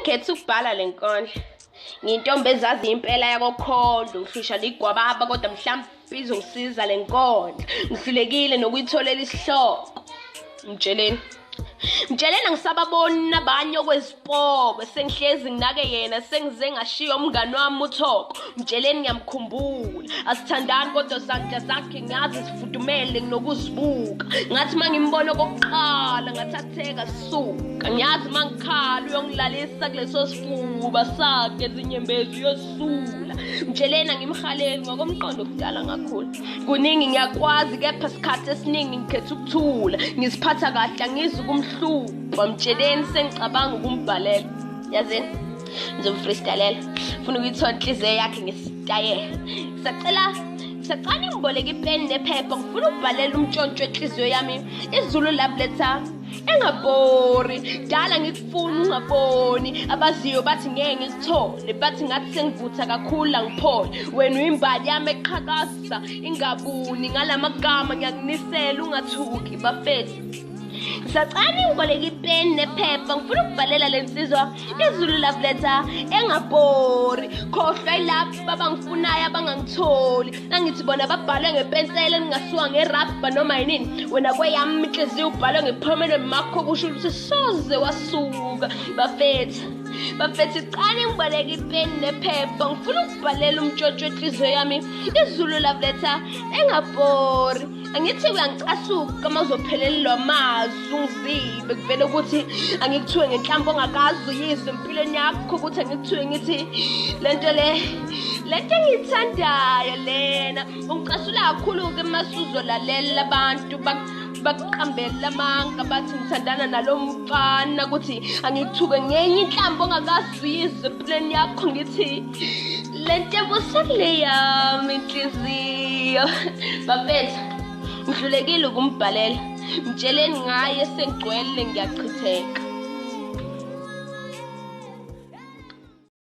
Sengikhetha ukubhala le nkondlo. Ngiyintombi ezazi impela yakokhondo, ngihlushwa ligwababa kodwa mhlawumbe izongisiza le nkondlo. Ngihlulekile nokuyitholela isihloko. Mtsheleni. Mtsheleni angisababoni nabanye okwezipoko, sengihlezi nginake yena, sengize ngashiya umngani wami uThoko. Mtsheleni ngiyamkhumbula, asithandani kodwa zandla zakhe ngiyazi zifudumele nginokuzibuka. Ngathi uma ngimbona okokuqala ngathatheka suka, ngiyazi uma ngikhala uyongilalisa kuleso sifuba sakhe, zinyembezi uyosula. Mtsheleni angimhaleli ngokomqondo kudala ngakhula. Kuningi ngiyakwazi kepha sikhathi esiningi ngikhetha ukuthula. Ngiziphatha kahle angizi kumhlupha. Mtsheleni sengicabanga ukumbhalela. Yazini? Ngizomfreestylela. Funa ukuyithola inhliziyo yakhe ngesitayela. Sacela ngiboleke ipeni nephepha, ngifuna ukubhalela umntshontsho wenhliziyo yami. Izulu love letter engabori, dala ngikufuna ungaboni. Abaziyo bathi ngeke ngikuthole, bathi ngathi sengivutha kakhulu angiphole. Wena uyimbali yami eqhakaza ingabuni, ngalamagama ngiyakunisela ungathuki bafethu. Ngisacela ngiboleke ipeni nephepha, ngifuna ukubhalela le nsizwa izulu love letter engabori. Khohlwa yilapho abangifunayo abangangitholi, angithi bona babhalwe ngepensela engingasuka ngerabha noma yinini. Wena kweyami inhliziyo ubhalwe ngephomelwe makho, kusho ukuthi soze wasuka. Bafethu, bafethu cani ngiboleke ipeni nephepha, ngifuna ukubhalela umtshontsho wenhliziyo yami izulu love letter engabori. Angithi uyangicasuka uma uzophelelwa amazwi ungizibe, kuvele ukuthi angikuthiwe ngenhlamvu ongakaze uyizwe empilweni yakho, ukuthi angikuthiwe ngithi lento le, lento engiyithandayo lena. Ungicasula kakhulu-ke uma suzolalela abantu bakuqambela amanga bathi ngithandana nalo mfana, ukuthi angikuthuke ngenye inhlamvu ongakaze uyizwe empilweni yakho, ngithi lento ebusakule yami inhliziyo. Bafethu, ngihlulekile ukumbhalela. Mtsheleni ngaye sengigcwele ngiyachitheka.